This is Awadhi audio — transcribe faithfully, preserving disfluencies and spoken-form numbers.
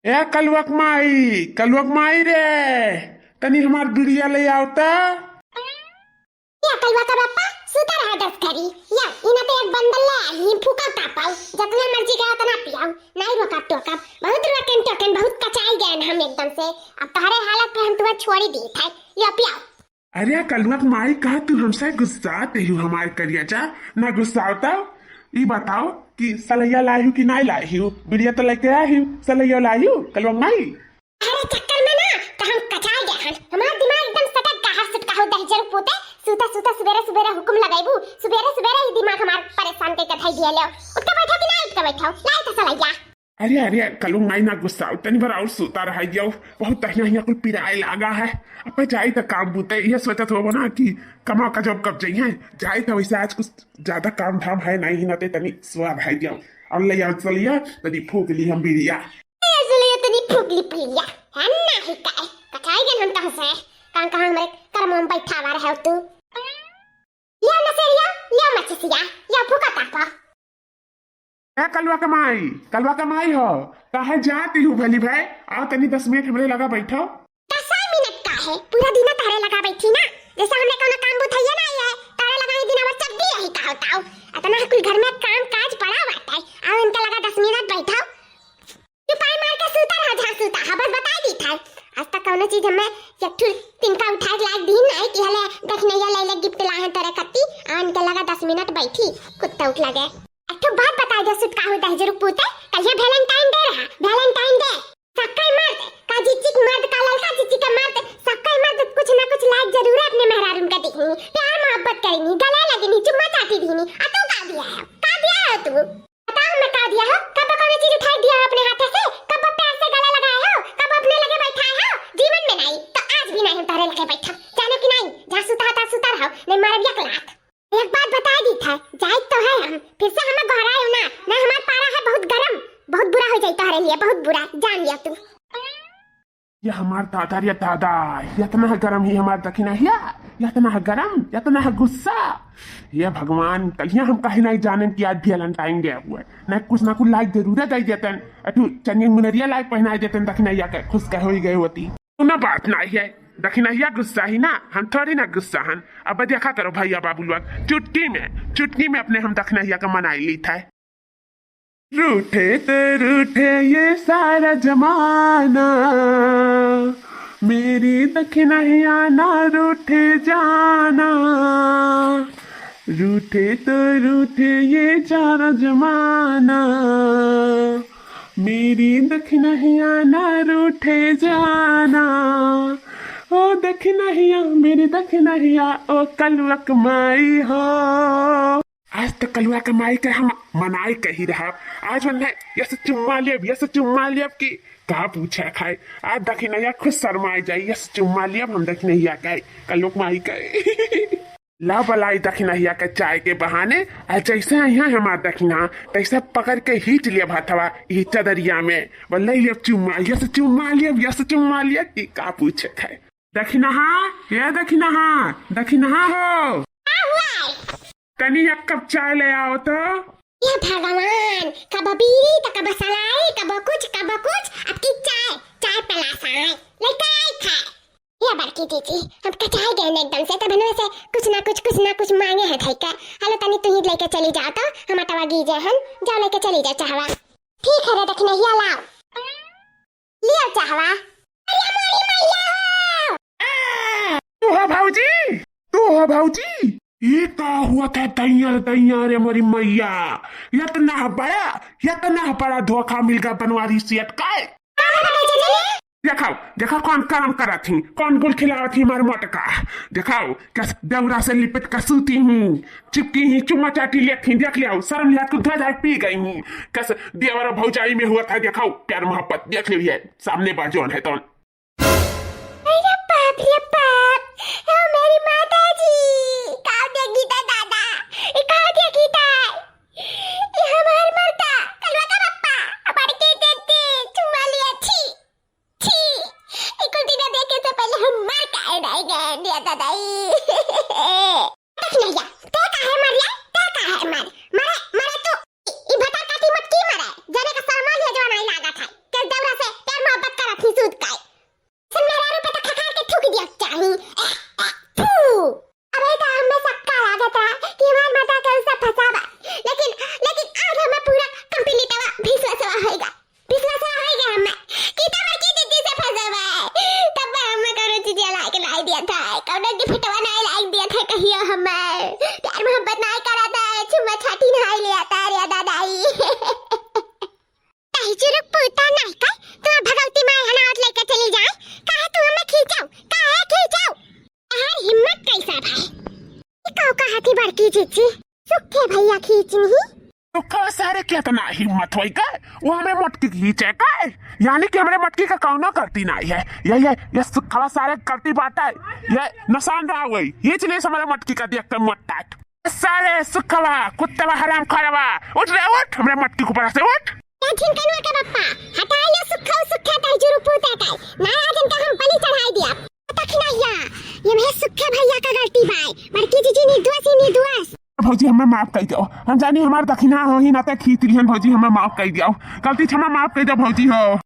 ए कलुआ क माई, कलुआ क माई रे, तनी हमार बीड़िया ले आओ त। या कलुआ का बापा, सुता रहा दस घड़ी। या, इना तो एक बंडल ले आई, फूका तापल, जतना मर्जी का उतना पियाओ, नहीं रोका टोका। बहुत रोकन टोकन, बहुत कचाई गए हम एकदम से। अब तोहरे हालत पे हम तुम्हें छोड़ी दी था, या पियाओ। अरे कलुआ क माई, का तू हमसे गुस्सात हू हमार करिया जा? ना गुस्साओ तो। ई बताओ कि सलैया लायू कि नाई लायू? बीड़िया तो लेके आयू, सलैया लायू कलुआ क माई? अरे चक्कर में ना तो हम कचाई गए हन। हमार दिमाग एकदम सटक गया है, सटका हो दहिजर पूते। सूता सूता सुबेरे सुबेरे हुकुम लगाइबू, सुबेरे सुबेरे ही दिमाग हमार परेशान करके धई दिया ले। उठ के बैठो कि ना उठ के बैठो? लाई तो सलैया। अरे, अरे, कलुआ क माई ना गुस्साओ, तनी भर और सूता रहा जाओ। बहुत तहिया हिया कुल पिराए लागा है। अब जाई त काम बूते, ये सोचत होबो ना कि कमा का जब कब जइहे। जाई त वैसे आज कुछ ज्यादा काम धाम है नहीं, ना ते तनी सुआ भाई जाओ। और ले आओ सलैया, तनी फूक ली हम बीड़िया। ए, सलैया तनी फूक ली पीलिया। है ना ही काए, कचाई गन हम तहसे। कहाँ कहाँ हमरे कर्म में बैठा हुआ रहे तू। लिया नसेरिया, लिया मचिसिया, लिया फूका तापा। ए कलुआ क माई, कलुआ क माई हो, काहे जाती हूँ भली भाई? आओ तनी दस मिनट हमरे लगा बैठो। दस मिनट का है, पूरा दिन तहरे लगा बैठी ना, जैसे हमरे कोनो काम बुथैया ना है, तहरे लगा ही दिन भर चड्डी यही का होता हो। इतना कुल घर में काम काज पड़ा बाटे, आओ इनका लगा दस मिनट बैठो। चुपाई मार के सूता रहा, जहाँ सूता है, बस बताई दी था। आज तक कौनो चीज हमें एक ठो तिनका उठा के लायक दी नहीं कि हले दखिनैया ले ले गिफ्ट लाए हैं तेरे कत्ती, आ इनके लगा दस मिनट बैठी, कुत्ता उठ लगे। एक ठो बात बताई दे सुटका हो दहिजरू पूते, कल ये Valentine Day रहा, Valentine Day। सक्का मर्द, का जिच्ची क मर्द, का ललका जिच्ची क मर्द, सक्का मर्द कुछ ना कुछ लायक जरूर है अपने मेहरारून का दिखनी, प्यार मोहब्बत करनी, गला लगनी, चुम्मा चाटी दीनी, आ तू का दिया है, का दिया है तू? बताओ मैं का दिया हो? कब कौन चीज उठाई दिया हो अपने हाथे से? कब प्यार से गला लगाए हो? कब अपने लगे बैठाए हो? जीवन में नहीं, तो आज भी नहीं हम तोहरे लगे बैठा। जानो कि नहीं, जहाँ सुता था सुता रहो, नहीं मारब एक लात। एक बात बता दी था, जाए तो है हम, फिर से हमें घहराए ना, ना हमार पारा है बहुत गरम, बहुत बुरा हो जाए तोहरे लिए, बहुत बुरा, जान लिया तू। ये हमार दादा रे दादा, इतना गरम ही हमार दखिनहिया, इतना गरम, इतना गुस्सा। ये भगवान, कलिया हम कहीं नहीं जानेन कि आज Valentine Day हुआ है। नहीं कुछ ना कुछ लायक जरूर दे देतेन, अठू चनिया मुनरिया लायक पहनाए देतेन दखिनहिया के, खुश कह होई गए होती। कोनो बात नहीं है, दखिनहिया गुस्सा ही ना, हम थोड़ी ना गुस्सा हन। अब देखा करो भैया बाबू लोग, चुटकी में, चुटकी में अपने हम दखिनहिया के मनाई ली था। रूठे तो रूठे ये सारा जमाना, मेरी दखिनहिया ना रूठे जाना। रूठे तो रूठे ये सारा जमाना, मेरी दखिनहिया ना रूठे जाना। ओ दखिनहिया, मेरी दखिनहिया, ओ कलुआ क माई हो। आज त कलुआ क माई के हम मनाई कही रहब। आज उन्हें यस चुम्मा लेब, यस चुम्मा लेब कि का पूछे खाए। आज दखिनहिया खुद शर्माए जाई, यस चुम्मा लेब हम दखिनहिया के, कलुआ क माई के। ला बलाई दखिनहिया के चाय के बहाने, आ जैसे यहाँ हमार दखिना, तैसे पकड़ के हीच लेब हथवा, ई चदरिया में, बोल ले लेब चुम्मा, यस चुम्मा लेब, यस चुम्मा लेब कि का पूछे खाए। दखिनहा, ए दखिनहा, दखिनहा हो। का हुआ? तनी एक कप चाय ले आओ तो। हे भगवान, कब बीड़ी त कब सलाई, कब कुछ, कब कुछ, अब की चाय, चाय पलासा है। लेके आई था। ये बड़की दीदी, हम कचाई गए न एकदम से, तब इनमें से कुछ ना कुछ, कुछ ना कुछ मांगे हैं धई के। हेलो, तनी तू ही लेके चली जाओ तो, हम अटवा गीजे हन, जाओ लेके चली जाओ चाहवा। ठीक है रे दखिनहिया, लाओ। लियो चाहवा। अरे मोरी मैया हो। तू हो भौजी? तू हो भौजी? ये का हुआ था दैया रे दैया रे मोरी मैया? इतना बड़ा, इतना बड़ा धोखा मिल गया बनवारी सेठ का। का भला भौजी जी? देखो, देखो कौन करम करत ही, कौन गुल खिलावत ही हमार मोटका। देखो, कस देवरा से लिपट कर सूती हूँ, चिपकी ही, चुम्मा चाटी लेत ही, देख लियो, शर्म लिहाज कुल धो धाय पी गई ही। कस देवर भौजाई में हुआ था, देखो, प्यार मोहब्बत, देख लियो, ये सामने बा जौन है तौन। अरे बाप रे बाप, ओ मेरी माता जी, का देखी था दादा, ये का देखी था? ये हमार मरता, कलवा का पप्पा, हमारे के देते, चुम्मा लिया, छी। छी, ई कुल दिन देखे से पहले हम मर काहे नहीं गए, दिया दादाई। देख नैया, ते काहे मर रे? ते काहे मर? मरे, मरे तू। ई, ई भतार काटी मत की मरे? जने का सामान है जो नहीं लागत है। के दौरा से, के जी, सुखे भैया खींचनी। सुखवा सारे के इतना हिम्मत होई का, वो हमरे मटकी खींचे का? यानी कि हमरे मटकी का कौनो गलती नाहीं है। ये, ये, ये सुखवा सारे गलती बाटे, ये निशान रहा हुई, ये इसलिए से हमरे मटकी का देख के मोटा। सारे सुखवा, कुत्तवा, हराम खोरवा, उठ रे उठ, हमरे मटकी के ऊपर से उठ। ए झिनकनुआ के बप्पा, हटाई लो सुखा, सुखा ताई जुरू पूता ताई। ना आज इनका हम बलि चढ़ाई दिया। दखिनहिया, ये में सुखा भैया का गलती बाय। बड़की जीजी निर्दोष ही निर्दोष। भौजी हमें माफ कर दो, हम जानी हमार दखिना हो ही ना ते खींच लिहन। भौजी हमें माफ कर दो, गलती क्षमा माफ कर दो भौजी हो।